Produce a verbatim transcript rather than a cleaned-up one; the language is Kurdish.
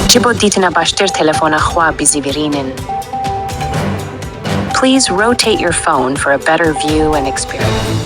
Ji bo dîtina baştir telefona xwe bizîvirînin. Please rotate your phone for a better view and experience.